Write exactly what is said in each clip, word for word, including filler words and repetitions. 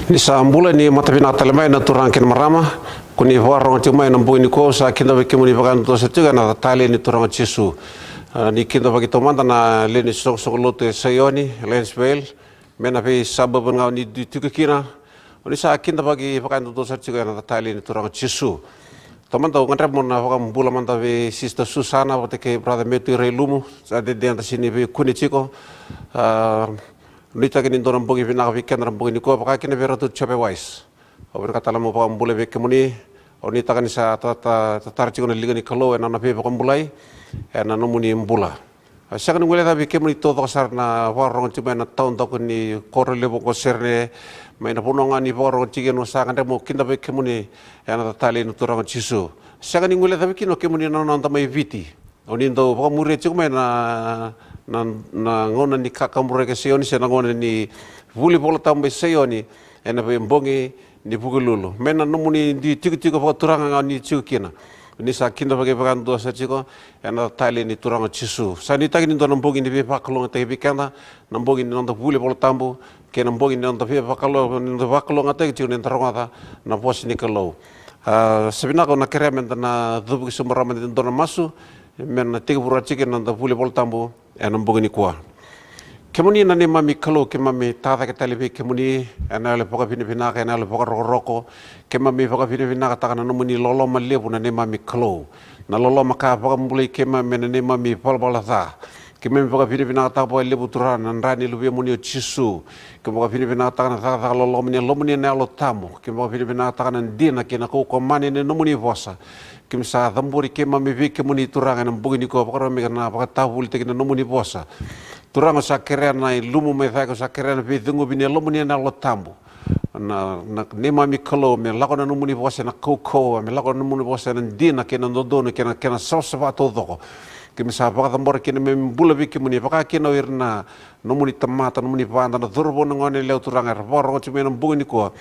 Ni sa bula, ni mata vinaka tale mai na turaga kei na marama ko ni vakarorogo tiko mai ena bogi nikua. Au sa kidavaki kemuni vakayadudua sara tiko ena yaca talei ni Turaga o Jisu. A, ni kidavaki taumada na lewe ni soqosoqo lotu e Saioni, Lansvale, mai na veisababu ga o ni dui tiko kina. O ni sa kidavaki vakayadudua sara tiko ena yaca talei ni Turaga o Jisu. Taumada au gadreva meu na vakabula mada vei Sister Susana vata kei Brother Matthew Railumu, sa dede eda sega ni veikune tiko. A, nuitaki ni dua na bogi vinaka vei keda na bogi nikua, vaka kina vei Ratu Jope Wise. Au vinakata tale meu vakabula vei kemuni. Au nuitaka ni sa ta, ta, tatara tiko na liga ni Kalou ena nona veivakabulai ena nomuni bula. A, sega ni guilecavi vei kemuni taucoko sara na vakarorogo tiko mai na taudaku ni koro levu ko Sydney, mai na vanua ga ni vakarorogo tiko, au sa gadreva meu kidavaki kemuni ena yaca talei ni Turaga o Jisu. Sega ni guilecavi kina o kemuni na noda mai Viti. O ni dau vakamuria tiko mai na, na, na gauna ni kakaburaki e Saioni se na gauna ni vuli Vola Tabu e Saioni ena veibogi ni Vukelulu. Mai na nomuni dui tikotiko vakaturaga ga o ni tiko kina, o ni sa kidavaki vakayadudua sara tiko ena yaca talei ni Turaga o Jisu. Sa nuitaki ni dua na bogi ni veivakalougatataki vei keda, na bogi ni noda vuli Vola Tabu, kei na bogi ni noda veivakalo, ni noda vakalougatataki tiko ni da rogoca na vosa ni Kalou. A, sa vinaka, au na kerea me da na cuva ki sobu rawa mada e dua na masu me na tekivura tiko na noda vuli Vola Tabu ena bogi nikua. Kemuni na neimami Kalou, keimami tacake tale vei kemuni ena yalo vakavinavinaka, ena yalo vakarokoroko. Keimami vakavinavinakataka na nomuni loloma levu na neimami Kalou, na loloma ka vakabulai keimami mai na neimami valavala ca. Keimami vakavinavinakataka vakalevu, Turaga, na dra ni Luvemuni o Jisu. Keimami vakavinavinakataka na cakacaka loloma ni Yalomuni na Yalo Tabu. Keimami vakavinavinakataka na dina kei na kaukauwa mana ni nomuni vosa. Keimami sa cabori keimami vei kemuni, Turaga, ena bogi nikua, vakarau me na vakatavulitaki na nomuni vosa. Turaga, au sa kerea na ilumu mai cake, au sa kerea na veiceguvi ni Yalomuni na Yalo Tabu. Na, na neimami Kalou, me lako na nomuni vosa ena kaukauwa, me lako na nomuni vosa ena dina kei na dodonu kei na, kei na savasava taucoko. Keimami sa vakacabora kina me bula vei kemuni, vaka kina o ira na nomuni tamata, nomuni vada, na cauravou, na goneyalewa, Turaga, era vakarorogo tiko mai ena bogi nikua.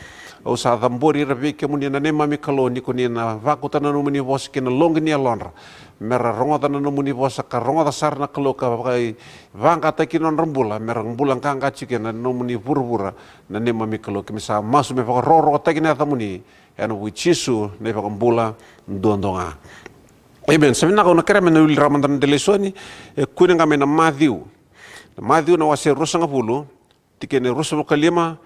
Au sa cabori ira vei kemuni na neimami Kalou, ni ko ni na vakauta na nomuni vosa ki na loqi ni yalodra, me ra rogoca na nomuni vosa, ka rogoca sara, na Kalou, ka vaka, vaqataki na nodra bula, me ra bula qaqa tiko ena nomuni vuravura, na neimami Kalou. Keimami sa masu me vakarokorokotaki na yacamuni, ena vuku i Jisu na iVakabula duadua ga. Amen. Sa vinaka, au na kerea me na wili rawa mada na noda lesoni, e kune ga mai na Maciu. Na Maciu na wase ruasagavulu, tikina e ruasagavulu ka lima,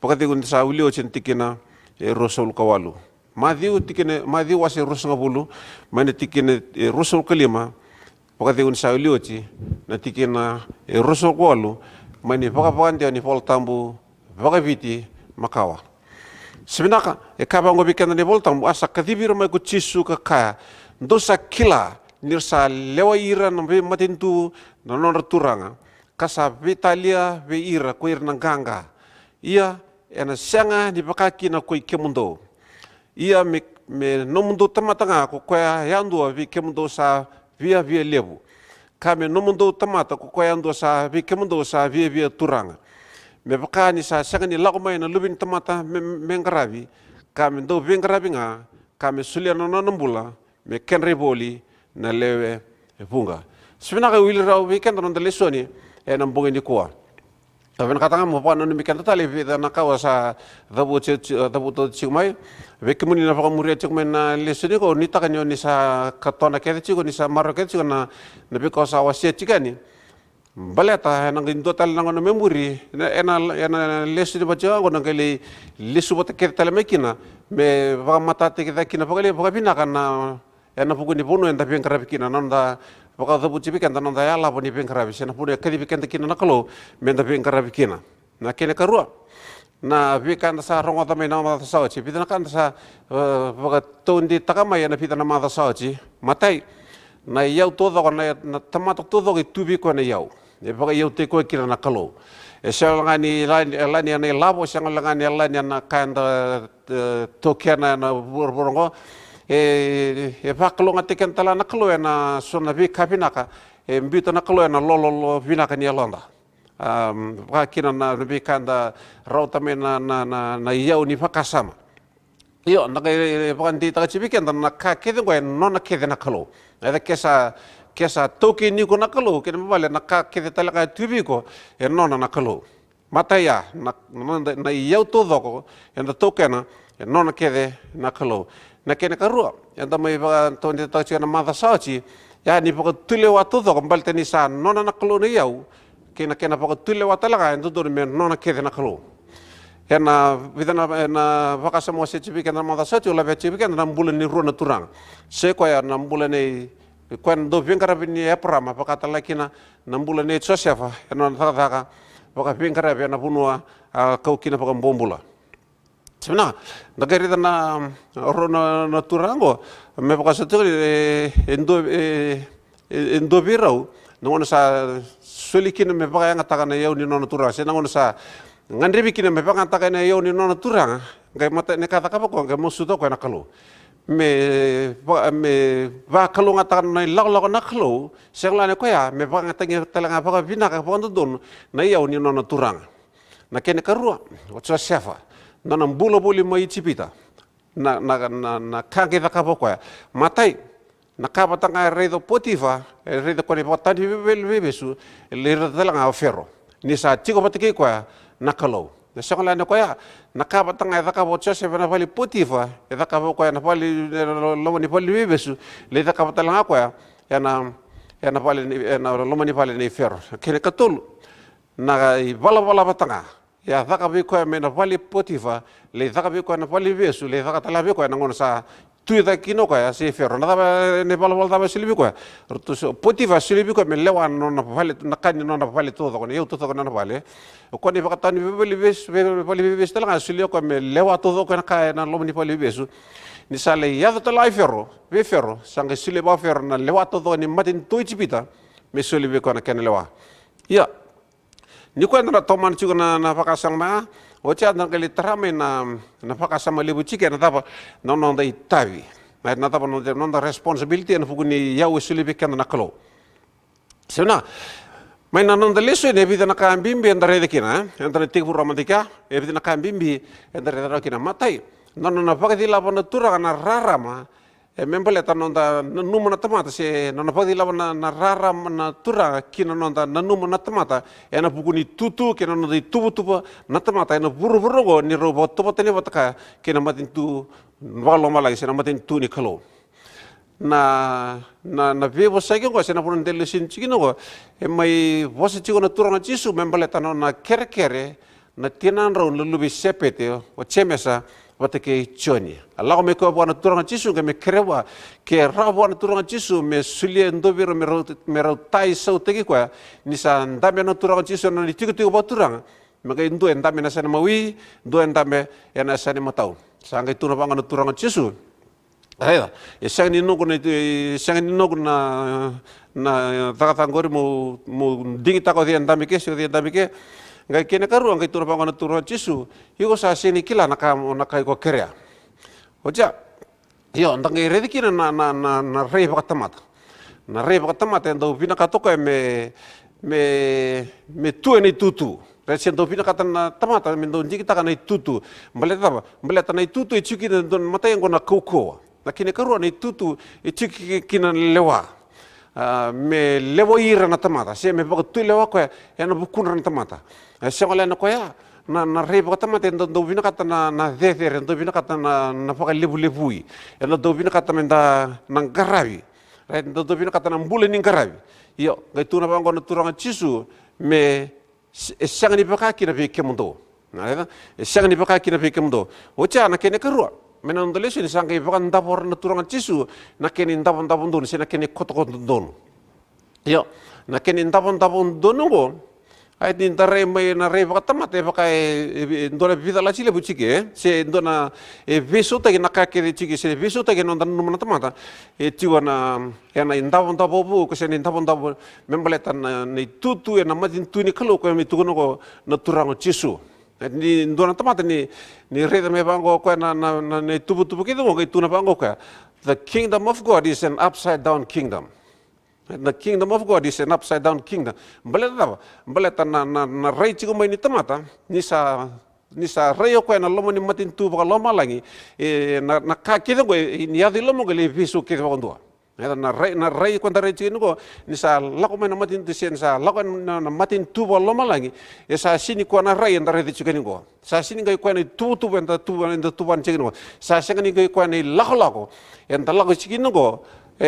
vakacegu ni da sa wili oti na tikina e ruasagavulu ka walu. Maciu, tikina, Maciu wase ruasagavulu, mai na tikina e ruasagavulu ka lima, vakacegu ni sa wili oti na tikina e ruasagavulu ka walu, mai na ivakavakadewa ni Vola Tabu vakaviti makawa. Sa vinaka, e kaya vaqo vei keda na iVola Tabu: A sa kacivi ira mai ko Jisu ka kaya, dou sa kila ni ra sa lewai ira na veimatanitu na nodra turaga, ka sa veitalia vei ira ko ira na qaqa. Ia ena sega ni vaka kina koi kemudou. Ia me, me nomudou tamata ga ko koya yadua vei kemudou sa viavia levu, ka me nomudou tamata ko koya yadua sa vei kemudou sa viavia turaga. Me vaka ni sa sega ni lako mai na Luve ni tamata me, me qaravi, ka me dau veiqaravi ga, ka me solia na nona bula me kedra ivoli na lewe vuqa. Sa vinaka, wili rawa vei keda na noda lesoni ena bogi nikua. Au vinakata ga meu vakananumi keda tale e vica na ka au sa cavuta, cavuta tiko mai. Vei kemuni na vakamuria tiko mai na lesoni qo, nuitaka ni o ni sa katona kece tiko, ni sa maroroya kece tiko na, na veika au sa wasea tiko yani. Baleta ena qai dua tale na gauna me muri, ena, ena, ena lesoni vata tiko qo na qai lai lesu vata kece tale mai kina, me vakamatatataki cake kina vakalevu, vakavinaka na, ena vuku ni vanua eda veiqaravi kina, na noda vakacavuti vei keda na noda yalava ni veiqaravi, se na vanua e kacivi keda kina na Kalou meda veiqaravi kina. Na kena ikarua, na veika eda sa rogoca mai na macawa sa oti, vica na ka eda sa, e, vakataudeitaka mai ena vica na macawa sa oti. Matai, na iyau taucoko, na, na tamata taucoko e tu vei koya na iyau. E vakaiyautaki koya kina na Kalou. E sega wale ga ni yalani, yalani ena ilavo, e sega wale ga ni yalani ena ka eda, e, taukena ena vuravura oqo. E, e vakalougatataki keda tale ga na Kalou ena so na veika vinaka e biuta na Kalou ena lololo vinaka ni yaloda. Am, vaka kina na veika eda rawata mai na, na, na, na iyau ni vakasama. Io, na qai vakadeitaka tiko vei keda na ka kece oqo e nona kece na Kalou. Eda, ke sa, ke sa taukeni iko na Kalou, kena ibalebale na ka kece tale ga e tu vei iko e nona na Kalou. Matai ya, na, na, na iyau taucoko eda taukena, e nona kece na Kalou. Na kena karua, eda mai vakataudeitaka tiko ena macawa sa oti, ya ni vakatulewa taucoko, baleta ni sa nona na Kalou na iyau, kei na kena vakatulewa tale ga e dodonu me nona kece na Kalou. Ena vica na, ena vakasama au se tiko vei keda na macawa sa oti, au laveta tiko vei keda na bula ni rua na turaga. Sa i koya na bula nei, koya na dauveiqaravi nei Eparama, vaka tale ga kina na bula nei Josefa ena nona cakacaka vakaveiqaravi ena vanua a kau kina vakabobula. Sa vinaka, da qai raica na rua na, na turaga oqo, me vaka sa tukuni, e, e dua, e, e, e dua vei rau, na gauna sa soli kina me vakayagataka na iyau ni nona turaga, se na gauna sa gadrevi kina me vakayagataka na iyau ni nona turaga, qai matai ni ka cakava o koya, qai masuta o koya na Kalou. Me va-, me vakalougatataka na ilakolako na Kalou, sega la ni koya, me vakayagataki tale ga vakavinaka, vakadodonu na iyau ni nona turaga. Na kena karua, o Josefa, na nona bula voli mai Ijipita, na, na, na, na ka qai cakava o koya. Matai, na ka vata ga e raica o Potifa, e raica o koya na ivakatawa ni veive-, veivesu, e lai raica tale ga o Fero. Ni sa tiko vata kei koya na Kalou. Na sega la ni koya, na ka vata ga e cakava o Josefa ena vale i Potifa, e cakava o koya ena vale, ena loma ni vale ni veivesu, lai cakava tale ga o koya ena, ena vale ni, ena loma ni vale nei Fero. Kena ikatolu, na ivalavala vata ga e a caka vei koya mai na vale i Potifa, lai caka vei koya na vale ni veivesu, lai caka tale ga vei koya na gauna sa tu cake kina o koya se Fero. Na cava, na ivalavala cava e solia vei koya? Ratou so-, Potifa e solia vei koya me lewa na nona vale, na ka ni nona vale taucoko, na iyau taucoko ni nona vale. O koya na ivakatawa ni vale ni veivesu, vei-, vale ni veivesu tale ga e solia o koya me lewa taucoko na ka ena loma ni vale ni veivesu. Ni sa lai yaco tale ga i Fero, vei Fero, sa qai solia vua o Fero na lewa taucoko ni matanitu o Ijipita, me soli vei koya na kena lewa. Ia, nikua eda na tomana tiko na, na vakasama ya, oti eda na qai lai tara mai na, na vakasama levu tiko ena cava na noda itavi. Na, na cava na noda, noda responsibility ena vuku ni iyau e solia vei keda na Kalou. Sa vinaka, mai na noda lesoni e vica na ka bibi eda raica kina, e? Eda na tekivu rawa mada i kea, e vica na ka bibi eda raica rawa kina. Matai, na nona vakacilava na Turaga na rarama, e me baleta na noda nanuma na tamata, se na nona vakacilava na, na rarama na Turaga ki na noda nanuma na tamata, ena vuku ni tutu kei na noda ituvatuva na tamata ena vuravura oqo, ni rau vakatauvatani vata kaya kei na matanitu vakalomalagi, se na matanitu ni Kalou. Na, na, na veivosaki oqo, se na vanua eda lesoni tiko kina oqo, e mai vosa tiko na Turaga Jisu me baleta na nona kerekere na tinadrau na luve i Sepete, o Jemesa vata kei Joni. A lako mai koya vua na Turaga Jisu, qai me kerea vua, ke rawa vua na Turaga Jisu me solia e dua vei rau me rau, me rau taisautaki koya, ni sa dabe na Turaga Jisu ena nona itikotiko vakaturaga, me qai dua e dabe ena yasa ni mawi, dua e dabe ena yasa ni matau. Sa qai tukuna vaqo na Turaga Jisu. Raica, e sega ni noqu na, e sega ni noqu na, na cakacaka qori mo, mo digitaka o cei e dabe ke, se o cei e dabe ke. Qai kena karua, qai tukuna vaqo na Turaga Jisu, iko sa sega ni kila na ka, na ka iko kerea. Oti ya, io, da qai raica kina na, na, na, na rai vakatamata. Na rai vakatamata e dau vinakata o koya me, me, me tu ena itutu. Raica, se dau vinakata na tamata me dau digitaka na itutu. Baleta cava? Baleta na itutu e tiko kina e dua na matai oqo na kaukauwa. Na kena ikarua na itutu e tiko ki-, kina na lewa. A, me lewai ira na tamata, se me vakatulewa koya ena vukudra na tamata. E sega wale na koya, na, na rai vakatamata e dau, dau vinakata na, na cecere, e dau vinakata na, na vakalevulevui. E dau, dau vinakata me da na qaravi. Right? E dau, dau vinakata na bula ni qaravi. Io, qai tukuna vaqo na Turaga Jisu, me se-, e sega ni vaka kina vei kemudou. Na, e sega ni vaka kina vei kemudou. Oti ya na kena ikarua. Mai na noda lesoni sa qai vakadavora na Turaga Jisu na kena idavodavo donu, se na kena ikotokoto donu. Io, na kena idavodavo donu oqo, a, ni da rai mai na rai vakatamata, e vaka e, e, e dua na veicalati levu tiko, e, se dua na, e veisautaki na ka kece tiko, se veisautaki na noda nanuma na tamata, e tiko na, ena idavodavo vou, ko se na idavodavo me baleta na, na itutu ena matanitu ni Kalou, ko e mai tukuna ko na Turaga o Jisu. E, ni dua na tamata ni, ni raica mai vaqo o koya na, na, na, na ituvatuva kece oqo, qai tukuna vaqo o koya, "The kingdom of God is an upside down kingdom." The kingdom of God is an upside down kingdom. Baleta cava? Baleta na, na, na rai tiko mai ni tamata, ni sa, ni sa rai o koya ena loma ni matanitu vakalomalagi, e, na, na ka kece oqo, e, ni yaco i loma oqo, e lai veisau kece vakadua. Eda na rai, na rai koya da rai tiko ni qo, ni sa lako mai na matanitu, se ni sa lako na, na matanitu vakalomalagi, e sa sega ni koya na rai eda raica tiko ni qo. Sa sega ni qai koya na ituvatuva eda tuva, eda tuvana tiko ni qo. Sa sega ni qai koya na ilakolako eda lako tiko ni qo, e,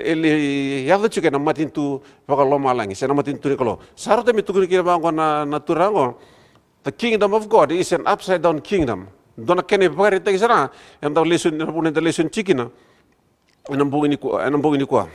e lai yaco tiko ena matanitu vakalomalagi se na matanitu ni Kalou. Sa rauta me tukuni kina vaqo na, na turaga qo, the kingdom of God is an upside down kingdom. Dua na kena ivakaraitaki sara ga eda lesoni, eda lesoni tiko kina ena bogi ni kua, ena bogi ni kua.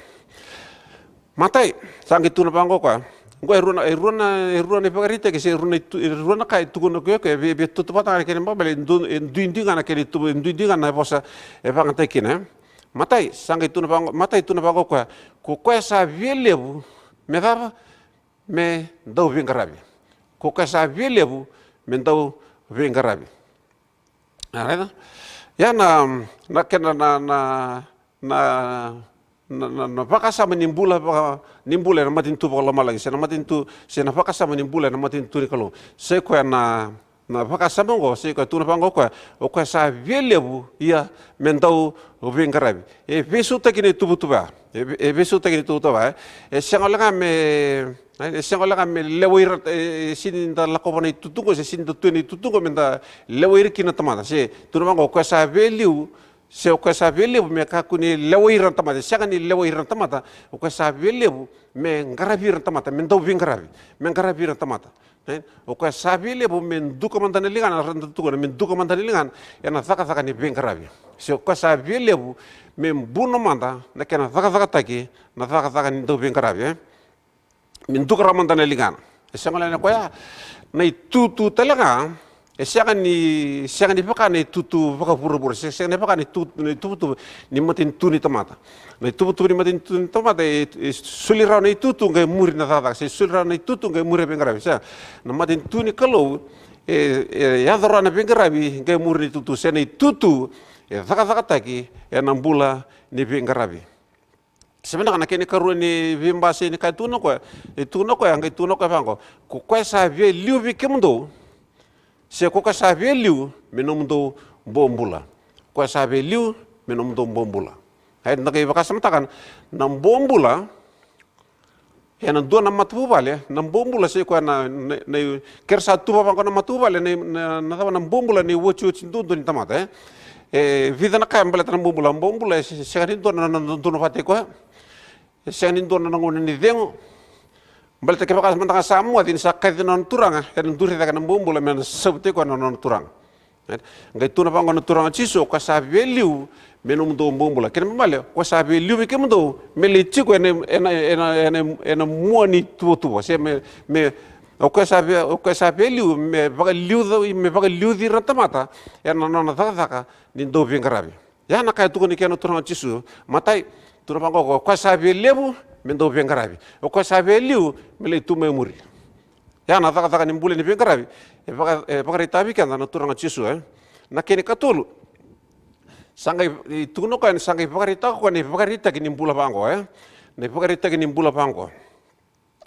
Matai, sa qai tukuna vaqo o koya. Qo e rua na, e rua na, e rua na ivakaraitaki se e rua na itu, e rua na ka e tukuna o koya, e via, via tautauvata ga na kena ibalebale, e du, e duidui ga na kena itu, e duidui ga na vosa e vakayagataki kina, e. Matai, sa qai tukuna vaqo, matai tukuna vaqo o koya. Ko koya sa via levu me cava? Me dau veiqaravi. Ko koya sa via levu me dau veiqaravi. A, raica? Ia na, na kena na, na, na, na, na, na vakasama ni bula vaka, ni bula ena matanitu vakalomalagi, se na matanitu, se na vakasama ni bula ena matanitu ni Kalou. Sa i koya na, na vakasama oqo, sa i koya tukuna vaqo o koya, o koya sa via levu ia me dau veiqaravi. E veisautaki na ituvatuva ya. E vei, e veisautaki na ituvatuva ya. E sega wale ga me, e sega wale ga me lewai ira, e, e sega ni da lakova na itutu qo, se sega ni da tu ena itutu qo me da lewai ira kina na tamata. Se tukuna vaqo, o koya sa via liu, se o koya sa via levu me kakua ni lewai ira na tamata. E sega ni lewai ira na tamata, o koya sa via levu me qaravi ira na tamata, me dau veiqaravi, me qaravi ira na tamata. E, o koya sa via levu me duka mada na ligana, ra da tukuna, me duka mada na ligana ena cakacaka ni veiqaravi. Se o koya sa via levu me buno mada na kena cakacakataki na cakacaka ni dau veiqaravi, e. Me duka rawa mada na ligana. E sega wale ga ni koya na itutu tale ga, e sega ni, sega ni vaka na itutu vakavuravura, se sega ni vaka na itu, na ituvatuva ni matanitu ni tamata. Na ituvatuva ni matanitu ni tamata, e, e soli rawa na itutu qai muri na cakacaka, se soli rawa na itutu qai muri na veiqaravi. Sa na matanitu ni Kalou, e, e yaco rawa na veiqaravi qai muri na itutu, se na itutu e cakacakataki ena bula ni veiqaravi. Sa vinaka na kena ikarua ni veibasai ni ka e tukuna o koya, e tukuna o koya, qai tukuna o koya vaqo. Ko koya sa via liu vei kemudou, se ko koya sa via liu me nomudou bobula. Ko koya sa via liu me nomudou bobula. Eda qai vakasamataka na bobula ena dua na matavuvale, na bobula sa i koya na, na, na, ke ra sa tuva vaqo na matavuvale, na, na, na cava na bobula, na iotioti duadua ni tamata, e. E vica na ka e baleta na bobula, bobula e se, sega ni dua na, na, na dodonu vakataki koya. E sega ni dua na gauna ni cegu. Baleta kevaka mada ga sa moce ni sa kaci na nona turaga, ena duri cake na bobula me na savuti koya na nona turaga. Qai tukuna vaqo na Turaga o Jisu, o koya sa via liu me nomudou bobula. Kena ibalebale, o koya sa via liu vei kemudou me lai tiko ena, ena, ena, ena, ena mua ni tuvatuva. Se me, me, o koya sa via, o koya sa via liu me vakaliuca, me vakaliuci ira na tamata ena nona cakacaka ni dau veiqaravi. Ia na ka e tukuna kina na Turaga o Jisu, matai, tukuna vaqo, o koya sa via levu me dau veiqaravi. O koya sa via liu me lai tu mai muri. Ia na cakacaka ni bula ni veiqaravi e vaka, e vakaraitaka vei keda na Turaga o Jisu, e. Na kena ikatolu, sa qai, e tukuna o koya ni sa qai vakaraitaka o koya na ivakaraitaki ni bula vaqo, e. Na ivakaraitaki ni bula vaqo.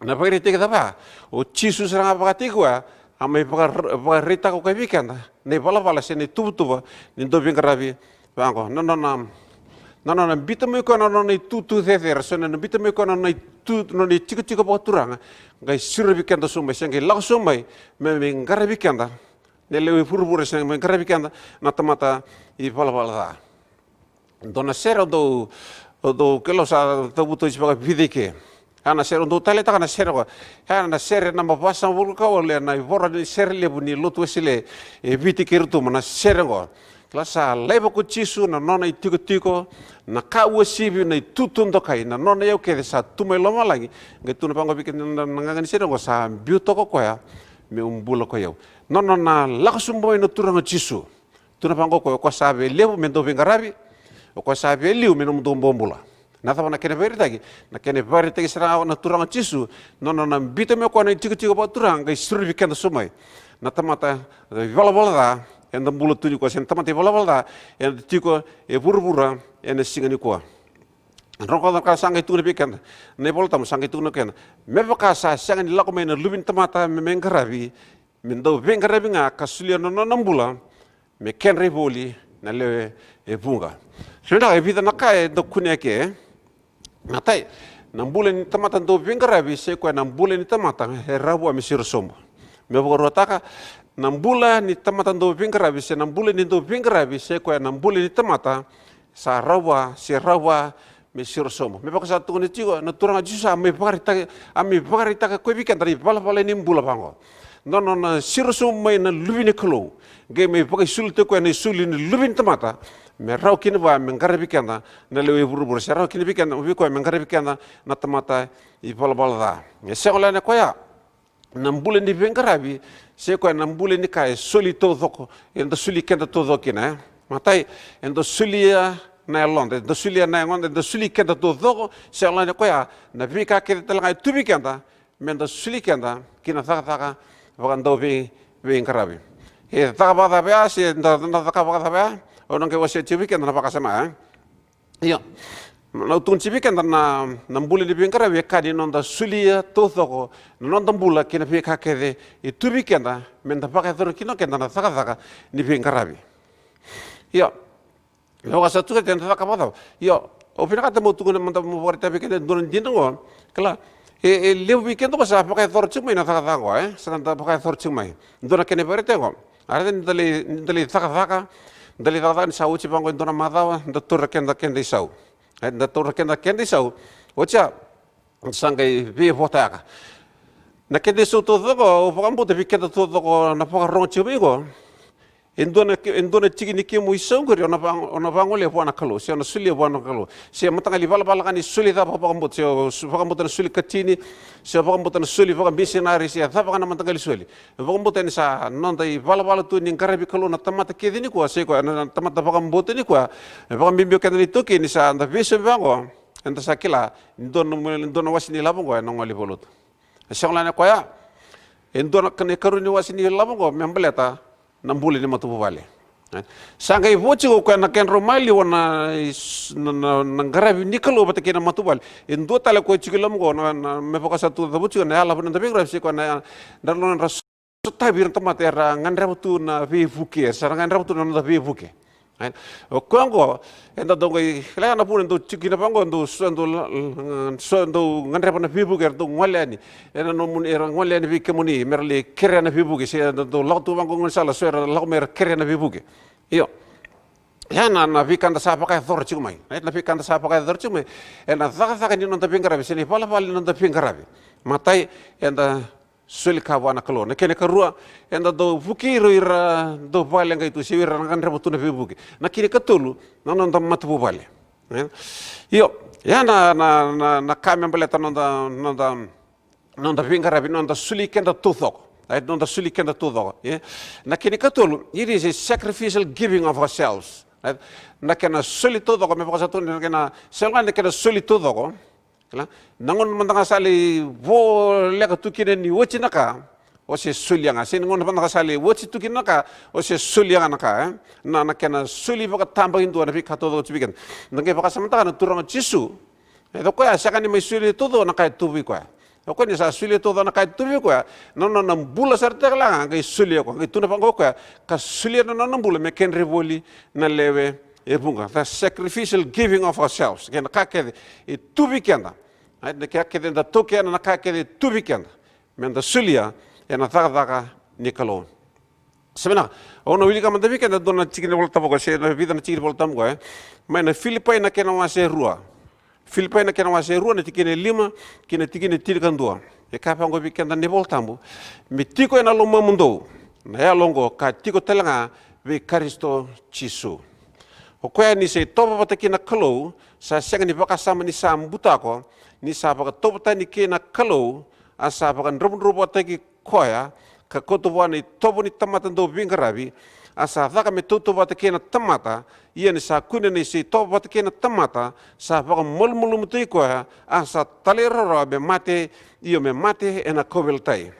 Na ivakaraitaki cava? O Jisu sara ga vakataki koya, a mai vaka, vakaraitaka o koya vei keda na ivalavala se na ituvatuva ni dau veiqaravi vaqo. Na nona, na nona biuta mai koya na nona itutu cecere, se na nona biuta mai koya na nona itu, na nona itikotiko vakaturaga, qai siro vei keda sobu mai, se qai lako sobu mai me, me qaravi keda na lewe i vuravura, se me qaravi keda na tamata ivalavala ca. Dua na sere au dau, au dau, kila, au sa cavuta oti vakavica i ke. A, na sere au dau taleitaka na sere oqo. A, na sere naba vasagavulu ka walu ena ivoro ni sere levu ni Lotu Wesele e Viti kei Rotuma, na sere oqo. Kila, sa laiva ko Jisu, na nona itikotiko, na ka uasivi, na itutu dokai, na nona iyau kece sa tu mai lomalagi. Qai tukuna vaqo vei keda na, na, na qaqa ni sere oqo, sa biuta ko koya meu bula ko i au. Na nona lako sobu mai na Turaga o Jisu. Tukuna vaqo o koya, o koya sa via levu me dau veiqaravi, o koya sa via liu me nomudou bobula. Na cava na kena ivakaraitaki? Na kena ivakaraitaki sara ga na Turaga o Jisu, na nona biuta mai o koya na itikotiko vakaturaga, qai siro vei keda sobu mai na tamata ivalavala ca eda bula tu nikua, se na tamata ivalavala ca eda tiko e vuravura ena siga nikua. Rogoca na ka sa qai tukuna vei keda na iVolatabu, sa qai tukuna vei keda, me vaka sa sega ni lako mai na Luve ni tamata me, me qaravi, me dau veiqaravi ga ka solia na nona bula me kedra ivoli na lewe e vuqa. Sa vinaka, e vica na ka e dau kunea eke, e. Matai, na bula ni tamata dau veiqaravi se koya na bula ni tamata e rawa vua me siro sobu. Me vakaruataka, na bula ni tamata dau veiqaravi se na bula ni dau veiqaravi se koya na bula ni tamata sa rawa vua, se rawa vua me siro sobu. Me vaka sa tukuni tiko na Turaga Jisu, a mai vakaraitaka, a mai vakaraitaka koya vei keda na ivalavala ni bula vaqo. Na nona siro sobu mai na Luve ni Kalou, qai mai vakaisulu tiko koya na isulu ni luve ni tamata, me rawa kina vua me qaravi keda na lewe i vuravura, se rawa kina vei keda, vei koya me qaravi keda na tamata ivalavala ca. E sega wale ni koya na bula ni veiqaravi se koya na bula ni ka e soli taucoko, eda soli keda taucoko kina, e? Matai, eda solia na yaloda, eda solia na yagoda, eda soli keda taucoko, sega wale ni koya na veika kece tale ga e tu vei keda, meda soli keda ki na cakacaka vakadauvei, veiqaravi. E caka vakacava ya, se da, da caka vakacava ya, au na qai wasea tiko vei keda na vakasama ya, e? Io. Na, au tukuna tiko vei keda na, na bula ni veiqaravi e ka ni noda solia taucoko na noda bula kei na veika kece e tu vei keda, meda vakayacora kina o keda na cakacaka ni veiqaravi. Io. Me vaka sa tukuna, eda caka vakacava? Io, au vinakata meu tukuna mada, meu vakaraitaka vei keda e dua na dina qo. Kila, e, e levu vei keda qo sa vakayacora tiko mai na cakacaka qo, e? Sa da vakayacora tiko mai. Dua na kena ivakaraitaki qo. A raica ni da lai, ni da lai cakacaka, da lai cakacaka ni sa oti vaqo e dua na macawa, da taura keda, keda isau. E, da taura keda, keda isau. Oti ya, sa qai veivotayaka. Na keda isau taucoko, au vakabauta vei keda taucoko na vakarorogo tiko mai qo. E dua na, e dua na tiki ni kemu isau qori, o na va, o na vagolea vua na Kalou, se o na solia vua na Kalou. Se mataqali valavala ga ni soli cava o vakabauta, se o su, vakabauta na soli katini, se o vakabauta na soli vakamisinari, se cava ga na mataqali soli. E vakabauta ni sa noda ivalavala tu ni qaravi Kalou na tamata kece nikua, se koya na, na tamata vakabauta nikua. E vakabibi o keda na iTaukei ni sa da veisovi vaqo, eda sa kila ni dua na, dua na wase ni lavo qo ena gole i valenilotu. E sega wale ni koya. E dua na kena ikarua ni wase ni lavo qo me baleta na bula ni matavuvale. Sa qai vo tiko o koya na kedrau maliwa na, na, na, na qaravi ni Kalou vata kei na matavuvale. E dua tale koya tiko i loma qo na, na, me vaka sa tu cavu tiko na yalavu ni noda veiqaravi se koya na, na, na, na sotavi ira na tamata era gadreva tu na veivuke, era sa gadreva tu na noda veivuke. Right? O koya oqo, eda dau qai, kila na vuna e dau tiko kina vaqo, dau so, dau la, so, dau gadreva na veivuke, era dau gole yani. Ena nomuni, era gole yani vei kemuni, mera lai kerea na veivuke, se eda dau lako tu vaqo gaunisala, so era lako mai era kerea na veivuke. Io. Ia na, na veika da sa vakayacora tiko mai. Right? Na veika da sa vakayacora tiko mai. Ena cakacaka ni noda veiqaravi, se na ivalavala ni noda veiqaravi. Matai, eda soli ka vua na Kalou. Na kena ikarua, eda dau vukei ira o ira dau vakaleqai tu, se o ira na gadreva tu na veivuke. Na kena ikatolu, na noda matavuvale. E? Io, ia na, na, na, na ka me baleta noda, noda, noda veiqaravi, noda soli keda taucoko. Right? Noda soli keda taucoko. E? Na kena ikatolu, it is a sacrificial giving of ourselves. Right? Na kena soli taucoko, me vaka sa tukuni, na kena, sega ga na kena soli taucoko. Kila? Na gauna mada ga sa lai voleka tu kina ni oti na ka, o se solia ga. Se na gauna mada ga sa lai oti tu kina na ka, o se solia ga na ka, e? Na, na kena soli vakatabakidua na veika taucoko tu vei keda. Da qai vakasamataka na Turaga o Jisu. E, o koya sega ni mai solia taucoko na ka e tu vei koya. O koya ni sa solia taucoko na ka e tu vei koya, na nona bula sara tale ga qai solia o koya, qai tukuna vaqo o koya, ka solia na nona bula me kedra ivoli na lewe e vuqa. The sacrificial giving of ourselves. Kei na ka kece e tu vei keda. Right? Na ka kece eda taukena, na ka kece e tu vei keda. Meda solia ena cakacaka ni Kalou. Sa vinaka, au na wilika mada vei keda e dua na tiki ni Volatabu qo, se na vica na tiki ni Volatabu qo, e? Mai na Filipai na kena wase e rua. Filipai na kena wase e rua, na tikina e lima kei na tikina e tinikadua. E kaya vaqo vei keda na iVolatabu: Me tiko ena lomamudou na yalo oqo ka tiko tale ga vei Karisito Jisu. O koya ni sa itovo vata kei na Kalou, sa sega ni vakasama ni sa butako, ni sa vakatovo tani kei na Kalou, a sa vakadravudravutaki koya, ka kauta vua na itovo ni tamata dau veiqaravi, a sa caka me tautauvata kei na tamata, ia ni sa kune na isa itovo vata kei na tamata, sa vakamalumalumutaki koya, a sa talairawarawa me mate, io me mate ena kauveilatai.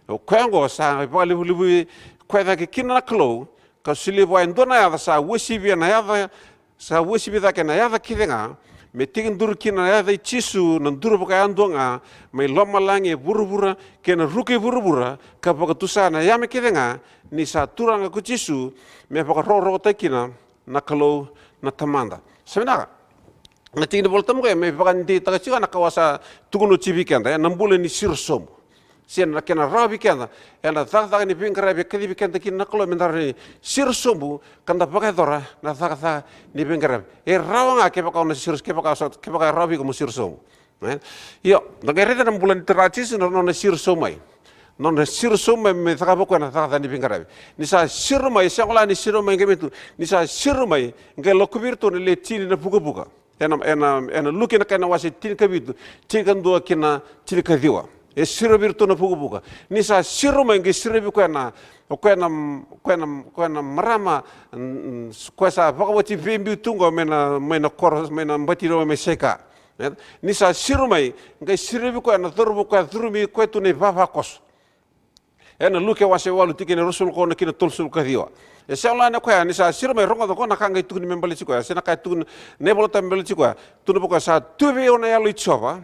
O koya oqo sa vakalevulevui koya cake kina na Kalou, ka solia vua e dua na yaca sa uasivi ena yaca, sa uasivi cake ena yaca kece ga, me tekiduru kina na yaca i Jisu na duru vakayadua ga mai lomalagi e vuravura kei na ruku i vuravura, ka vakatusa na yame kece ga ni sa Turaga ko Jisu, me vakarokorokotaki kina na Kalou na Tamada. Sa vinaka. na tiki ni Volatabu qo e me vakadeitaka tiko na ka au sa tukuna oti vei keda, e na bula ni siro sobu. Se na kena rawa vei keda, e na cakacaka ni veiqaravi e kacivi keda kina na Kalou me da rawa ni siro sobu, ka da vakayacora na cakacaka ni veiqaravi. E rawa ga kevaka o na siro, kevaka sa, kevaka e rawa vei iko mo siro sobu. E? Io, da qai raica na bula ni Turaga Jisu na nona siro sobu mai. Nona siro sobu mai me cakava o koya na cakacaka ni veiqaravi. Ni sa siro mai, e sega la ni siro mai qai me tu. Ni sa siro mai, qai lako vei iratou na le tini na vukavuka. E na, e na, e na Luke na kena wase tinikavitu, tinikadua ki na tinikaciwa. E siro vei iratou na vukavuka. Ni sa siro mai qai siro vei koya na, o koya na, o koya na, o koya na marama, mm, koya sa vakawati veibiu tu qo mai na, mai na koro, mai na bati rau mai Saika. E? Ni sa siro mai, qai siro vei koya na cauravou koya curumi koya tu na ivavakoso. E na Luke wase walu tikina e ruasagavulu ka ono ki na tolusagavulu ka ciwa. E sega la ni koya, ni sa siro mai, rogoca qo na ka qai tukuni me baleti koya, se na ka e tukuni na iVolatabu me baleti koya. Tukuna vei koya, sa tu vei au na Yalo i Jiova,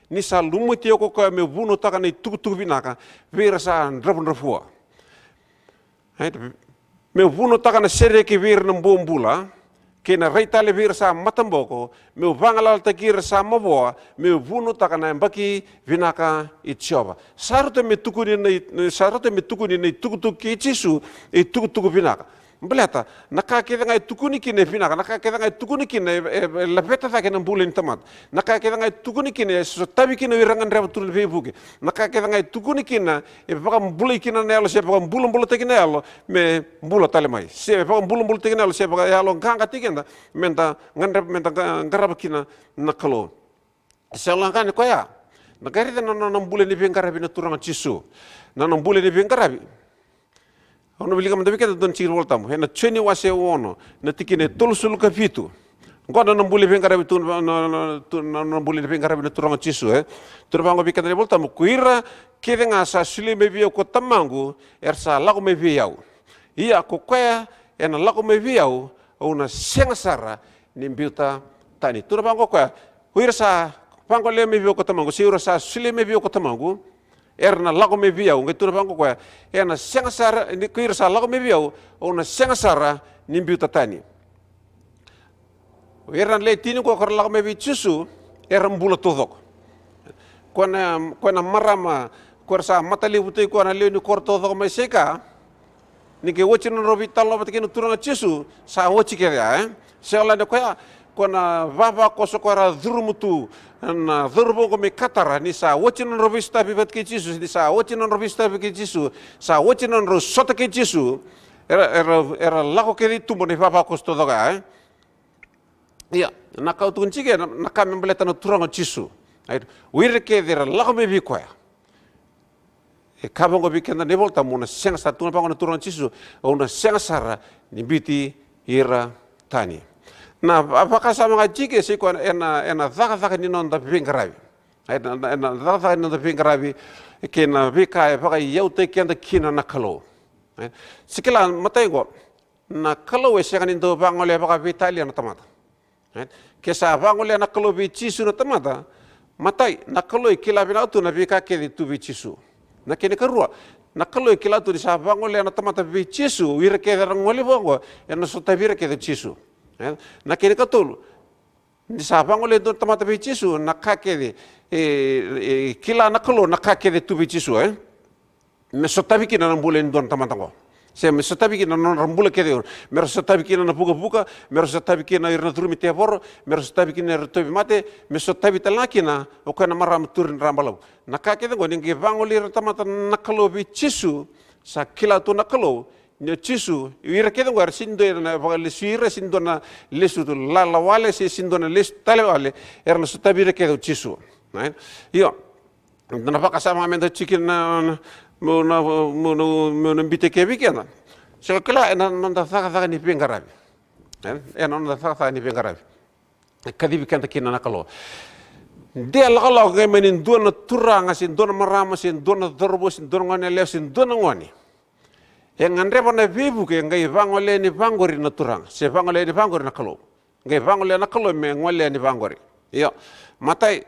ni sa lumuti au ko koya meu vunautaka na itukutuku vinaka vei ira sa dravudravua. E? Meu vunautaka na sereki vei ira na bobula, kei na rai tale vei ira sa mataboko, meu vagalalataki ira sa mavoa, meu vunautaka na yabaki vinaka i Jiova. Sa rauta me tukuni na i-, sa rauta me tukuni na itukutuku kei Jisu, e itukutuku vinaka. Baleta, na ka kece ga e tukuni kina e vinaka, na ka kece ga e tukuni kina e, e, e laveta cake na bula ni tamata. Na ka kece ga e tukuni kina e sotavi kina o ira gadreva tu na veivuke. Na ka kece ga e tukuni kina e vakabulai kina na yalo, se vakabulabulataki na yalo, me bula tale mai. Se vakabulabulataki na yalo, se vakayaloqaqataki keda, me da gadreva, me da qa-, qarava kina na Kalou. Sega la ga ni koya. Na qai raica na, na, na bula ni veiqaravi na Turaga Jisu. Na, na bula ni veiqaravi. Au na wilika mada vei keda dua na tiki ni Volatabu. E na Joni wase ono, na tikina e tolusagavulu ka vitu. Qo na, na bula ni veiqaravi tu, na, na, na, tu, na, na bula ni veiqaravi na Turaga Jisu, e. Tukuna vaqo vei keda na iVolatabu, ko ira kece ga sa solia mai vei au ko Tamaqu, era sa lako mai vei au. Ia ko koya ena lako mai vei au, au na sega sara ni biuta tani. Tukuna vaqo o koya, o ira sa vagolea mai vei au ko Tamaqu, se o ira sa solia mai vei au ko Tamaqu, era na lako mai vei au. Qai tukuna vaqo o koya, ena sega sara, ni ko ira sa lako mai vei au, au na sega sara ni biuta tani. O ira na le tini qo ko ra lako mai vei Jisu, era bula taucoko. Ko na, ko na marama, ko ra sa matalevutaki koya na lewe ni koro taucoko mai Saika, ni qai oti na nodrau veitalanoa vata kei na Turaga Jisu, sa oti kece ya, e? Sega la ni koya, ko na vavakoso ko ra curuma tu na cauravou qo mai Katara, ni sa oti na nodrau veisotavi vata kei Jisu, ni sa oti na nodrau veisotavi kei Jisu, sa oti na nodrau sota kei Jisu, era, era, era lako kece i tuba na ivavakoso taucoko ya, e? Ia, na ka au tukuna tiko, na, na ka me baleta na Turaga o Jisu. Right? O ira kece era lako mai vei koya. E kaya vaqo vei keda na iVolatabu, au na sega sara, tukuna vaqo na Turaga o Jisu, au na sega sara ni biuti ira tani. Na va-, vakasama ga tiko, e sai koya ena, ena cakacaka ni noda veiqaravi. Right? Na, na, ena cakacaka ni noda veiqaravi, kei na veika e vakaiyautaki keda kina na Kalou. Right? Sa kila, matai qo, na Kalou e sega ni dau vagolea vakaveitalia na tamata. E? Ke sa vagolea na Kalou vei Jisu na tamata, matai, na Kalou e kila vinaka tu na veika kece tu vei Jisu. Na kena ikarua, na Kalou e kila tu ni sa vagolea na tamata vei Jisu, o ira kece era gole vaqo, ena sotavi ira kece o Jisu. E? Na kena ikatolu, ni sa vagolea e dua na tamata vei Jisu, na ka kece, e, e kila na Kalou na ka kece tu vei Jisu, e? Me sotavi kina na bula ni dua na tamata qo. Se me sotavi kina na nodra bula kece, me ra sotavi kina na vukavuka, me ra sotavi kina ira na curumi tevoro, me ra sotavi kina ira tauvimate, me sotavi tale ga kina o koya na marama turi na dra balavu. Na ka kece qo ni qai vagolei ira na tamata na Kalou vei Jisu, sa kila tu na Kalou ni o Jisu, ira kece qo era sega ni dua na vakalesui ira, sega ni dua na lesu tu lala wale, se sega ni dua na lesu tale wale, era na sotavi ira kece o Jisu. Right? Io, da na vakasama ga meda tiko kina na, na, meu na, meu na, meu na biuta e vei keda. Se o kila, ena noda cakacaka ni veiqaravi. E? Ena noda cakacaka ni veiqaravi. E kacivi keda kina na Kalou. De lakolako qai mai ni dua na turaga, se dua na marama, se dua na cauravou, se dua na gone yalewa, se dua na gone. E gadreva na veivuke, qai vagolea ni vaqori na Turaga, se vagolea ni vaqori na Kalou. Qai vagolea na Kalou me gole yani vaqori. Io, matai,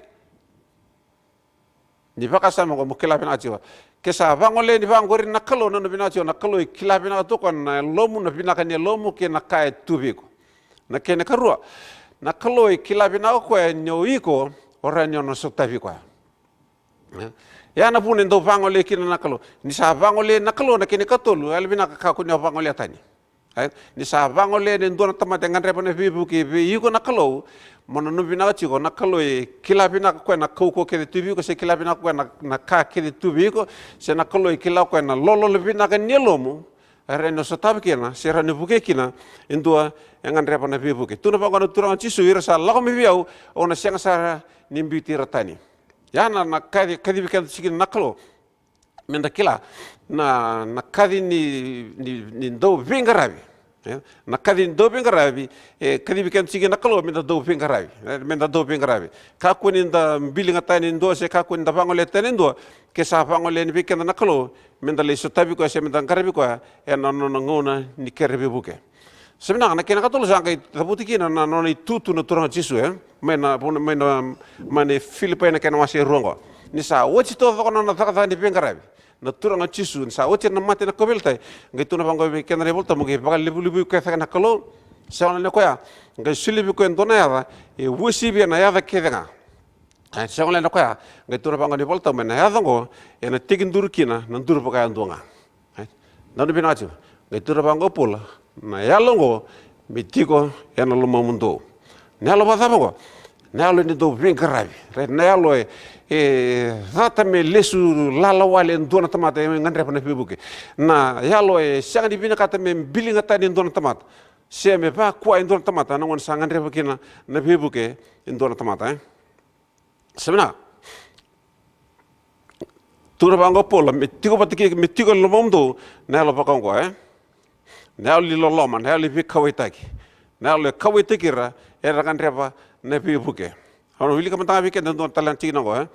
ni vakasama qo mo kila vinaka tiko. Ke sa vagole yani vaqori na Kalou, na nona vinaka tiko, na Kalou e kila vinaka tu o koya na yalomu, na vinaka ni yalomu kei na ka e tu vei iko. Na kena ikarua, Na Kalou e kila vinaka o koya ni o iko o rawa ni o na sotavi koya. Ia na vuna e dau vagolei kina na Kalou. Ni sa vagolei na Kalou na kena ikatolu, yalo vinaka kakua ni o vagolea tani. Ni sa vagolea e dua na tamata e gadreva na veivuke vei iko na Kalou, mo nanuma vinaka tiko, na Kalou e kila vinaka o koya na kaukauwa kece tu vei iko, se kila vinaka o koya na, na ka kece tu vei iko, se na Kalou e kila o koya na lololo vinaka ni yalomu, e rawa ni o sotava kina, se rawa ni vukei kina e dua e gadreva na veivuke. Tukuna vaqo na Turaga o Jisu, ira sa lako mai vei au, au na sega sara ni biuti ira tani. Ia na, na kaci, kacivi keda tiko kina na Kalou. Meda kila na, na kaci ni, ni, ni dau veiqaravi. E, na kaci ni dau veiqaravi, e kacivi keda tiko kina na Kalou meda dau veiqaravi. E, meda dau veiqaravi. Kakua ni da biliga tani e dua se kakua ni da vagolea tani e dua, ke sa vagolea yani vei keda na Kalou meda lai sotavi koya se meda qaravi koya ena nona gauna ni kere veivuke. Sa vinaka, na kena ikatolu sa qai cavuti kina na nona itutu na Turaga o Jisu, e? Mai na, mai na, mai na Filipai na kena wase e rua oqo. Ni sa oti taucoko na nona cakacaka ni veiqaravi na Turaga o Jisu, ni sa oti na mate ena kauveilatai, qai tukuna vaqo vei keda na iVolatabu, qai vakalevulevui koya cake na Kalou. Sega walega ni o koya, qai solia vei koya e dua na yaca e uasivi ena yaca kece ga. E, sega walega ni o koya, qai tukuna vaqo na iVolatabu, ena yaca oqo ena tekiduru kina na duru vakayadua ga. Right? Nanuma vinaka tiko. Qai tukuna vaqo o Paula, na yalo oqo me tiko ena lomamudou. Na yalo vakacava oqo? Na yalo ni dau veiqaravi. Right? Na yalo e, e cata me lesu lala wale e dua na tamata e gadreva na veivuke. Na yalo e sega ni vinakata me biliga tani e dua na tamata, se me vakua e dua na tamata na gauna sa gadreva kina na veivuke e dua na tamata, e? Sa vinaka. Tukuna vaqo o Paula, me tiko vata kei, me tiko e lomamudou na yalo vaka oqo, e? Na yalo ni loloma, na yalo ni veikauwaitaki. Na yalo e kauwaitaki ira era gadreva na veivuke. Au na wilika mada ga vei keda e dua tale na tikina oqo, e?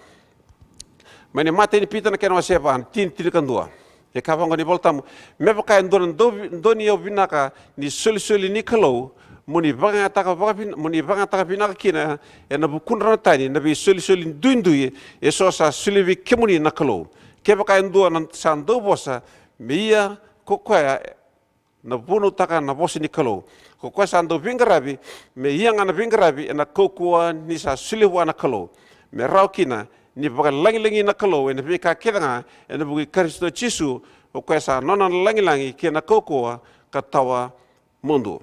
Mai na imatai ni Pita na kena wase e va, na tini, tinikadua. E kaya vaqo na iVolatabu, me vaka e dua na dau vi-, dau ni yau vinaka ni solisoli ni Kalou, mo ni vakayagataka vakavin-, mo ni vakayagataka vinaka kina ena vukudra na tani na veisolisoli duidui eso sa solia vei kemuni na Kalou. Kevaka e dua na sa dau vosa, me ia ko koya na vunautaka na vosa ni Kalou. Ko koya sa dau veiqaravi, me ia ga na veiqaravi ena kaukauwa ni sa solia vua na Kalou. Me rawa kina ni vakalagilagi na Kalou ena veika kece ga ena vuku i Karisito Jisu, o koya sa nona na lagilagi kei na kaukauwa ka tawamudu.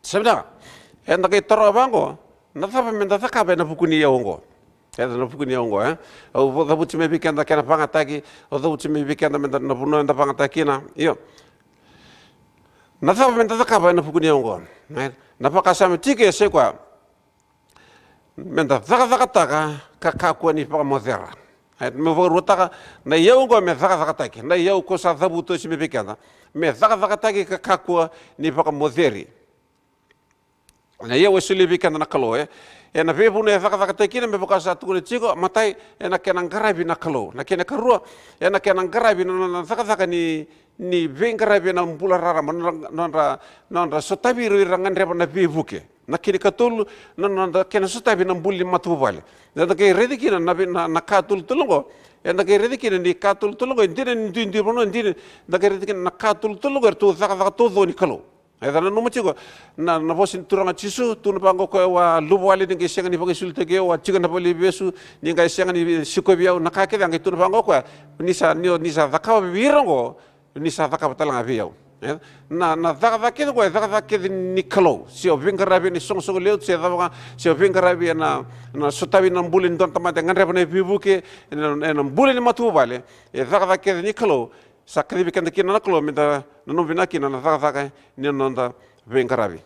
Sa vinaka. Eda qai taroga vaqo, na cava meda cakava ena vuku ni iyau oqo? Eda na vuku ni iyau oqo, e? Au vo-, cavuti mai vei keda kena vagataki, au cavuti mai vei keda meda na vanua eda vagataki kina. Io. Na cava meda cakava ena vuku ni iyau oqo? Na, na vakasama tiko e sai koya, meda cakacakataka ka kakua ni vakamocera. E, me vakaruataka, na iyau oqo me cakacakataki. Na iyau ko sa cavuta oti mai vei keda me cakacakataki ka kakua ni vakamoceri. Na iyau e solia vei keda na Kalou, e? Ena veivanua e cakacakataki kina, me vaka sa tukuna tiko, matai, ena kena qaravi na Kalou. Na kena ikarua, ena kena qaravi na, na, na cakacaka ni, ni veiqaravi ena bula raraba, nodra, nodra, nodra sotavi ira o ira gadreva na veivuke. Na kena ikatolu, na, na, na kena sotavi na bula ni matavuvale. Eda qai raica kina na vei-, na, na ka tolutolu oqo. Eda qai raica kina ni ka tolutolu oqo, e dina ni duidui vanua, e dina, eda qai raica kina na ka tolutolu oqo, eratou cakacaka taucoko ni Kalou. Eda nanuma tiko na, na vosa ni Turaga o Jisu, tukuna vaqo o koya, au a luvawale ni qai sega ni vakaisulutaki au, au a tiko ena valeniveivesu ni qai sega ni sikovi au, na ka kece, a qai tukuna vaqo o koya, ni sa, ni, ni sa cakava vei ira oqo, ni sa cakava tale ga vei au. E? Na, na cakacaka kece oqo e cakacaka kece ni Kalou. Se o veiqaravi ena isoqosoqo lotu, se cava ga, se o veiqaravi ena, na sotavi na bula ni dua na tamata e gadreva na veivuke, ena, ena bula ni matavuvale, e cakacaka kece ni Kalou. Sa kacivi keda kina na Kalou meda nanuma vinaka kina na cakacaka ni noda veiqaravi.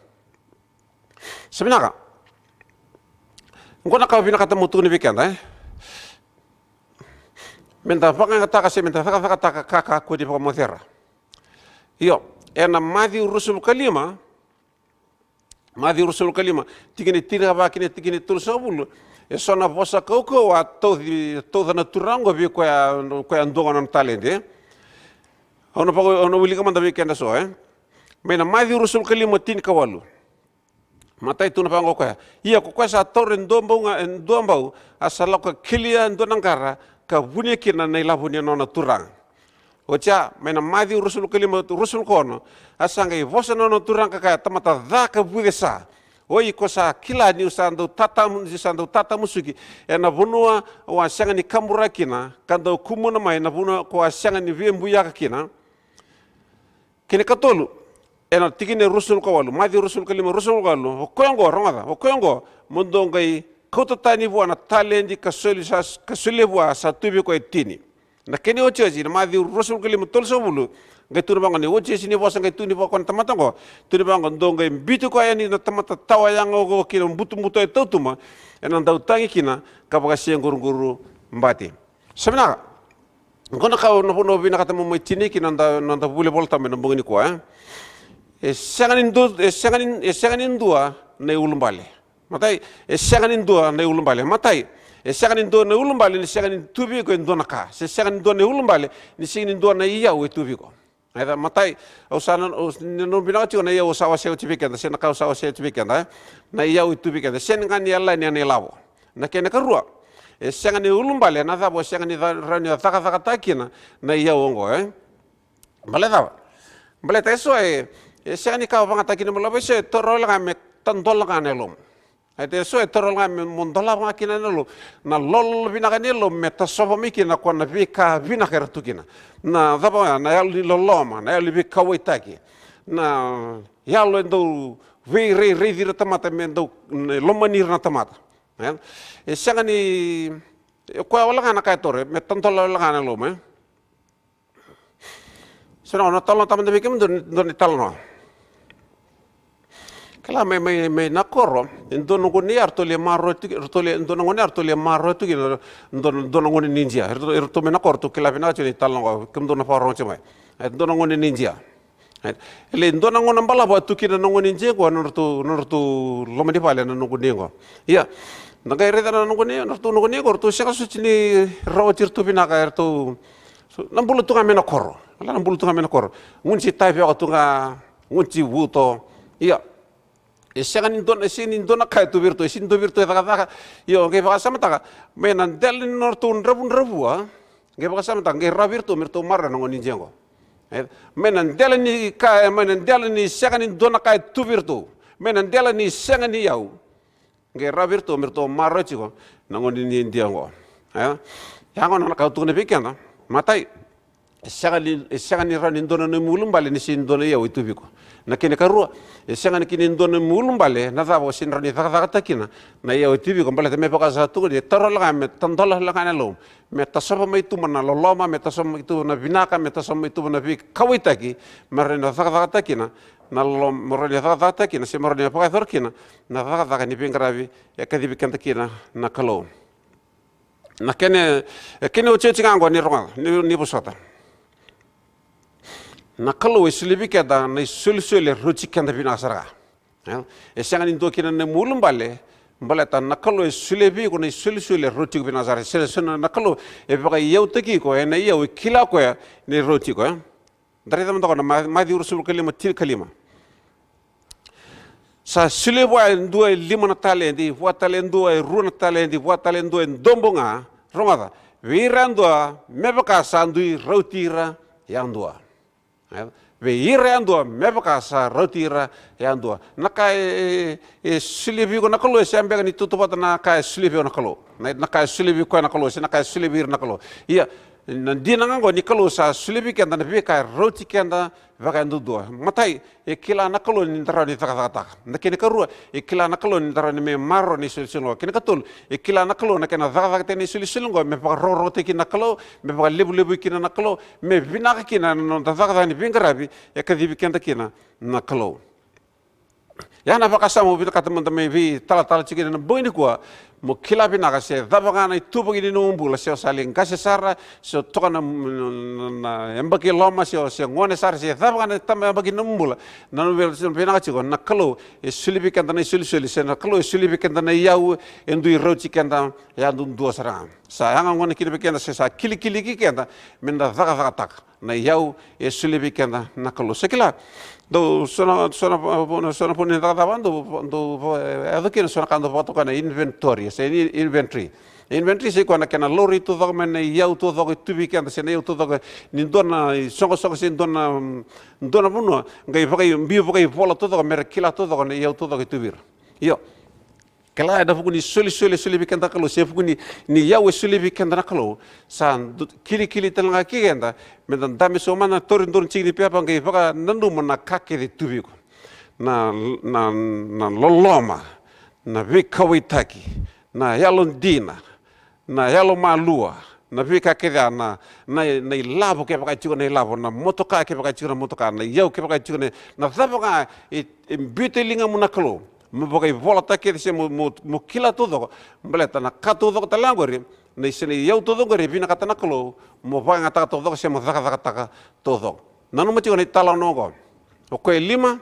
Sa vinaka. Oqo na ka au vinakata meu tukuna vei keda, e? Meda vakayagataka se meda cakacakataka ka kakua ni vakamocera. Io, ena Maciu ruasagavulu ka lima, Maciu ruasagavulu ka lima, tikina e tinikava kei na tikina e tolusagavulu, e so na vosa kaukauwa a tauci, tauca na turaga oqo vei koya, koya a dua ga na nona taledi, e? Au na vaka, au na wilika mada vei keda so, e? Mai na Maciu ruasagavulu ka lima, tinikawalu. Matai, tukuna vaqo o koya. Ia ko koya sa taura e dua bau ga, e dua bau, a sa lako ka kelia e dua na qara, ka vunia kina na ilavo ni nona turaga. Oti ya, mai na Maciu ruasagavulu ka lima, ruasagavulu ka ono, a sa qai vosa na nona turaga ka kaya, tamata ca ka vucesa. O iko sa kila niu sa dau tatamu, niu sa dau tatamusuki ena vanua au a sega ni kabura kina, ka dau kumuna mai na vanua ko a sega ni via buiaka kina. Kena ikatolu, ena tikina e ruasagavulu ka walu, Maciu ruasagavulu ka lima, ruasagavulu ka walu, o koya oqo, rogoca, o koya oqo mo dou qai kauta tani vua na taledi ka soli sa, ka solia vua sa tu vei koya e tini. Na kena iotioti, na Maciu ruasagavulu ka lima, tolusagavulu, qai tukuna vaqo, na iotioti ni vosa qai tukuni vua o koya na tamata oqo, tukuni vaqo, dou qai biuti koya yani na tamata tawa yaga oqo ki na butobuto e tautuba, ena dau tagi kina ka vakasequruquru bati. Sa vinaka. Oqo na ka au na vanua vinakata meu mai tinia kina na noda, noda vuli Vola Tabu ena bogi nikua, e? E sega ni dua, e sega ni, e sega ni dua na iulubale. Matai, e sega ni dua na iulubale. Matai, e sega ni dua na iulubale ni sega ni tu vei iko e dua na ka. Se sega ni dua na iulubale ni sega ni dua na iyau e tu vei iko. Matai, au sa na, au s-, na, na vinaka tiko na iyau au sa wasea oti vei keda, se na ka au sa wasea oti vei keda, e? Na iyau e tu vei keda. Sega ga ni yalani ena ilavo. Na kena ikarua, e sega ni ulubale na cava o sega ni ca-, rawa ni cakacakataka kina na iyau oqo, e? Baleta cava? Baleta eso e, e sega ni ka o vagataka kina mo lavo, eso e taura wale ga me tadola ga na yalomu. E, eso e taura wale ga me mo dolava ga kina na yalomu. Na lololo vinaka ni yalomu me tasova mai kina ko na veika vinaka era tu kina. Na cava, na yalo ni loloma, na yalo ni veikauwaitaki. Na yalo e dau veirairaici ira na tamata, me dau, e, lomani ira na tamata. E, e sega ni, e koya wale ga na ka e taura, me tadola wale ga na yalomu, e. Sa na, na talanoa tale mada vei kemudou, dua na italanoa. Kila mai, mai, mai na koro, e dua na gone ya ratou lai maroroya tu ki, ratou lai, dua na gone ya ratou lai maroroya tu kina, dua na, dua na gone ni Idia. Eratou, eratou mai na koro, ratou kila vinaka tiko na italanoa, kemudou na vakarorogo tiko mai. E dua na gone ni Idia. E lai dua na gauna balavu a tu kina na gone ni Idia qo ena nodratou, nodratou loma ni vale na noqu nei qo. Ia, da qai raica na noqu nei, nodratou noqu nei qo, ratou sega soti ni rawati iratou vinaka, eratou, so, na bula tu ga mai na koro. Wala na bula tu ga mai na koro. Gunu tavioka tu ga, gunu vuto. Ia, e sega ni dua na, e sega ni dua na ka e tu vei iratou, e sega ni dua vei iratou e cakacaka. Io, qai vakasamataka, mai na dela ni nodratou dravudravua, qai vakasamataka, qai rawa vei iratou me ratou maroroya na gone ni Idia qo. E, mai na dela ni ka, e, mai na dela ni sega ni dua na ka e tu vei iratou. Mai na dela ni sega ni iyau. Qai rawa vei iratou me ratou maroroya tiko na gone ni Idia qo. E, ya gona na ka au tukuna vei keda. Matai, e sega ni, e sega ni rawa ni dua na nomu ulubale ni sega ni dua na iyau e tu vei iko. Na kena ikarua, e sega ni kina ni dua na nomu ulubale na cava o sega ni rawa ni cakacakataka kina na iyau e tu vei iko, baleta me vaka sa tukuni, e taura wale ga me tadola wale ga na yalomu. Me tasova mai tuba na loloma, me tasova mai tuba na vinaka, me tasova mai tuba na veikauwaitaki, me rawa ni cakacakataka kina na loloma, me rawa ni cakacakataka kina, se me rawa ni vakayacora kina na cakacaka ni veiqaravi e kacivi keda kina na Kalou. Na kena, e kena iotioti ga qo ni rogoca, ni, ni vosota. Na Kalou e solia vei keda na isolisoli e rauti keda vinaka sara ga. E, e sega ni dua kina na nomu ulubale, baleta na Kalou e solia vei iko na isolisoli e rauti iko vinaka sara. Se, se na, na Kalou e vakaiyautaki iko ena iyau e kila o koya ni rauti iko, e. Da raica mada qo na Ma-, Maciu ruasagavulu ka lima, tinikalima. Sa solia vua e dua e lima na taledi, vua tale e dua e rua na taledi, vua tale e dua e dobo ga. Rogoca, vei ira yadua me vaka sa dui rauti ira yadua. E, vei ira yadua me vaka sa rauti ira yadua. Na ka e, e, e solia vei iko na Kalou, e sega beka ni tautauvata na ka e solia vei iko na Kalou. Na, na ka e solia vei koya na Kalou, se na ka e solia vei ira na Kalou. Ia, na dina ga qo ni Kalou sa solia vei keda na veika e rauti keda vakayadudua. Matai, e kila na Kalou ni da rawa ni cakacakataka. Na kena ikarua, e kila na Kalou ni da rawa ni mai maroroya na isolisoli qo. Kena ikatolu, e kila na Kalou na kena cakacakataki na isolisoli qo me vakarokorokotaki kina na Kalou, me vakalevulevui kina na Kalou, me vinaka kina na noda cakacaka ni veiqaravi e kacivi keda kina na Kalou. Ya na vakasama au vinakata meda mai veitalatala tiko kina ena bogi nikua, mo kila vinaka se cava ga na ituvaki ni nomu bula, se o sa lai qase sara, se o toka na, na, na yabaki loma, se o se gone sara, se cava ga na taba yabaki ni nomu bula, na nomu vei-, vinaka tiko, na Kalou e solia vei keda na isolisoli, se na Kalou e solia vei keda na iyau e dui rauti keda yadudua sara ga. Sa yaga gona kina vei keda, se sa kilikili ki keda, meda cakacakataka na iyau e solia vei keda na Kalou. Sa kila, dou so na, so na, so na vanua ni cakacaka, dou, dou, e, yaco kina so na ka dou vakatoka na inventory, se in-, inventory. Inventory sa i koya na kena laurai taucoko mai na iyau taucoko e tu vei keda, se na iyau taucoko ni dua na isoqosoqo, se dua na, mm, dua na vanua, qai vakai, biu vakaivola taucoko, mera kila taucoko na iyau taucoko e tu vei ira. Io, kila ena vuku ni solisoli e solia vei keda na Kalou, se vuku ni, ni iyau e solia vei keda na Kalou, sa du-, kilikili tale ga kei keda, meda dabe sobu mada na tauri donu tiki ni pepa qai vakananuma na ka kece e tu vei iko. Na, na, na loloma, na veikauwaitaki, na yalodina, na yalomalua, na veika kece ya, na, na, na ilavo kevaka e tiko na ilavo, na motoka kevaka e tiko na motoka, na iyau kevaka e tiko na, na cava ga e, e biuta e ligamu na Kalou, mo vakaivolata kece se mo, mo, mo kila taucoko, baleta na ka taucoko tale ga qori, na i-, se na iyau taucoko qori e vinakata na Kalou mo vakayagataka taucoko se mo cakacakataka taucoko. Nanuma tiko na italanoa oqo. O koya e lima,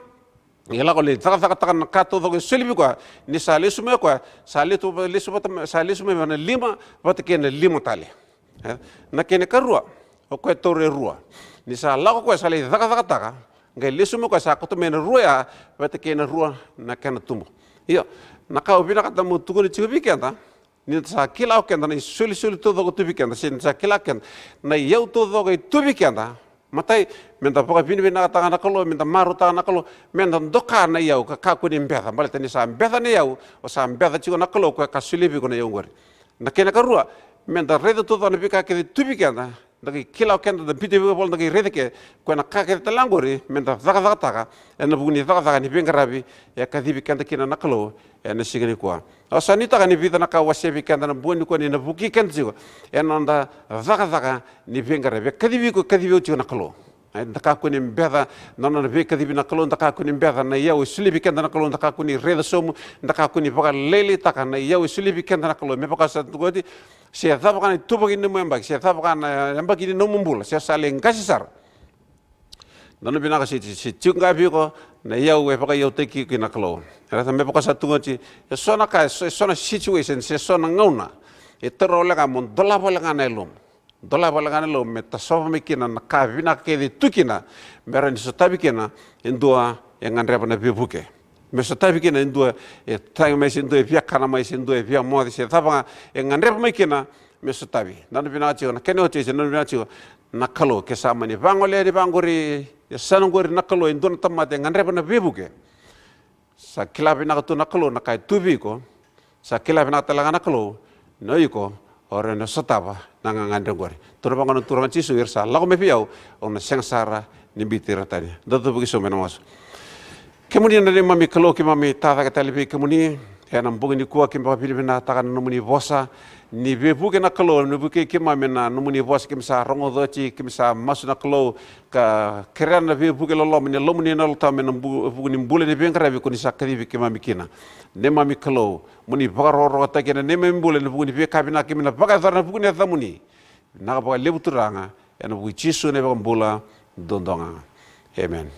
e lako lai cakacakataka na ka taucoko e soli vei koya, ni sa lesu mai o koya, sa lesu, lesu vata, sa lesu mai na lima vata kei na lima tale. E, na kena ikarua, o koya e taura e rua. Ni sa lako o koya sa lai cakacakataka, qai lesu mai o koya sa koto mai na rua ya, vata kei na rua na kena tubu. Io, na ka au vinakata meu tukuna tiko vei keda, ni da sa kila o keda na isolisoli taucoko tu vei keda, se ni da sa kila o keda na iyau taucoko e tu vei keda, matai, meda vakavinavinakataka na Kalou, meda marautaka na Kalou, meda doka na iyau ka kakua ni beca, baleta ni sa beca na iyau, o sa beca tiko na Kalou, o koya ka solia vei iko na iyau qori. Na kena ikarua, meda raica taucoko na veika kece e tu vei keda, da qai kila o keda, da biuta vei iko na ivola, da qai raica ke, o koya na ka kece tale ga qori meda cakacakataka, ena vuku ni cakacaka ni veiqaravi e kacivi keda kina na Kalou ena siga nikua. Au sa nuitaka ni vica na ka au wasea vei keda ena bogi nikua ni na vukei keda tiko ena noda cakacaka ni veiqaravi. E kacivi iko, e kacivi au tiko na Kalou. E, da kakua ni beca na nona veikacivi na Kalou, da kakua ni beca na iyau e solia vei keda na Kalou, da kakua ni raica sobu, da kakua ni vakalailaitaka na iyau e solia vei keda na Kalou. Me vaka sa tukuni oti, se cava ga na ituvaki ni nomu yabaki, se cava ga na yabaki ni nomu bula, se sa lai qase sara. Nanuma vinaka, se, se tiko ga vei iko na iyau e vakaiyautaki iko kina na Kalou. Era sa, me vaka sa tukuni oti, e so na ka, e so, e so na situation, se so na gauna, e taura wale ga mo dolava wale ga na yalomu. Dolava wale ga na yalomu me tasova mai kina na ka vinaka kece e tu kina, me rawa ni sotavi kina e dua e gadreva na veivuke. Me sotavi kina e dua e tagi mai, se dua e via kana mai, se dua e via moce, se cava ga e gadreva mai kina, me sotavi. Nanuma vinaka tiko, na kena oti, se nanuma vinaka tiko na Kalou, ke sa mani vagolea ni vaqori e yasana qori na Kalou e dua na tamata e gadreva na veivuke. Sa kila vinaka tu na Kalou na ka e tu vei iko. Sa kila vinaka tale ga na Kalou ni o iko o rawa ni sotava na gagadre oqori. Tukuna vaqo na Turaga Jisu, ira sa lako mai vei au, au na sega sara ni biuti ira tani. Da cuva ki sobu ena masu. Kemuni na neimami Kalou, keimami tacake tale vei kemuni ena bogi nikua, keimami vakavinavinakataka na nomuni vosa ni veivuke na Kalou, ni vukei keimami ena nomuni vosa, keimami sa rogoca oti, keimami sa masu na Kalou, ka kerea na veivuke loloma ni Yalomuni na Yalo Tabu ena bu-, vuku ni bula ni veiqaravi ko ni sa kacivi keimami kina. Neimami Kalou, mo ni vakarokorokotaki ena neimami bula ena vuku ni veika vinaka keimami na vakayacora ena vuku ni yacamuni. Vinaka vakalevu Turaga, ena vuku i Jisu na iVakabula duadua ga. Amen.